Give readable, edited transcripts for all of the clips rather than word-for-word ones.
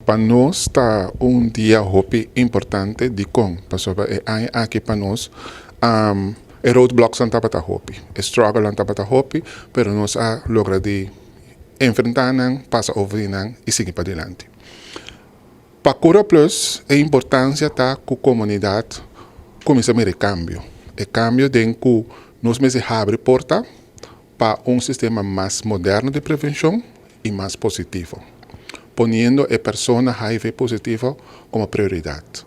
Pa nos ta un dia hopi importante. Dikon? Pasobra e aña aki pa nos e roadblocks nan tabata hopi, e struggle nan tabata hopi, pero nos a logra di enfrentá nan, pasa over di nan i sigui padilanti. Pa Cura Plus e importansia ta ku komunidat kuminsá mira e kambio, e kambio den ku nos mester habri porta pa un sistema mas moderno di prevenshon i mas positivo, poniendo e persona HIV positivo komo prioridat.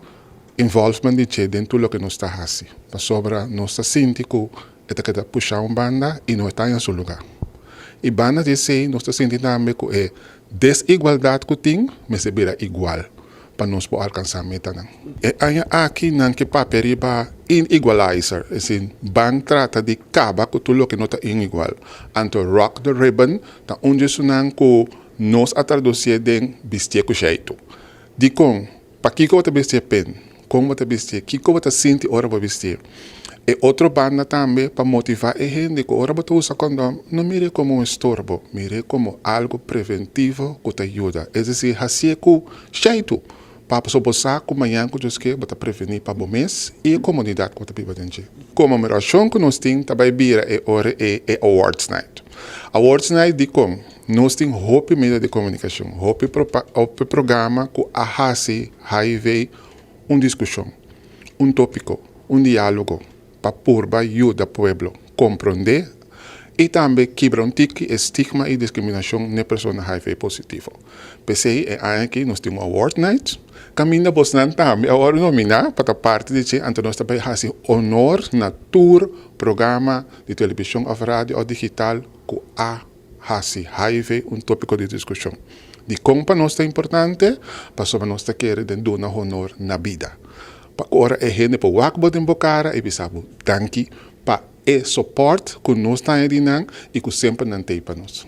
Involvement di dje den tur loke nos ta hasi, pasobra nos ta sinti ku e ta keda pushá un banda i no e ta haña su lugá. I banda di esei nos ta sinti tambe ku e desigualdat ku tin mester bira igual pa nos por alkansá metanan. E aña aki nan ke papia riba inequalizer, es decir, ban trata di kaba ku tur loke no ta inigual. Anto Rock the Ribbon ta un di esunnan ku nos a tradusié den bistié ku sheitu. Dikon? Pakiko bo ta bistié pen? Kon bo ta bistié? Kiko bo ta sinti ora bo bistié? E otro banda tambe pa motivá e hende ku ora bo ta usa kondòm no mir'é komo un estorbo, mir'é komo algu preventivo ku ta yuda. Es desir, hasié ku sheitu pa pasobra bo sa ku mañan ku Dios ke bo ta prevení pa bo mes i e komunidat ku bo ta biba den dje. Konmemorashon ku nos tin ta bai bira e ora ei e Awards Night. Awards Night dikon? Nos tin hopi medio di komunikashon, hopi hopi programa ku a hasi HIV un diskushon, un tópiko, un diálogo pa purba yuda pueblo komprondé i tambe kibra un tiki e stigma i diskriminashon n'e persona HIV positivo. P'esei e aña aki nos tin un award night kaminda bosnan tambe a wòrdu nominá pa ta parti di dje, anto nos ta bai hasi honor na tur programa di televishon òf radio òf digital ku a hasi HIV un tópiko di diskushon. Dikon pa nos ta importante? Pasobra nos ta kere den duna honor na bida. Pa ora e hende por wak bo den bo kara i bisa bo danki pa e sopòrt ku nos ta haña di nan i ku semper nan t'ei pa nos.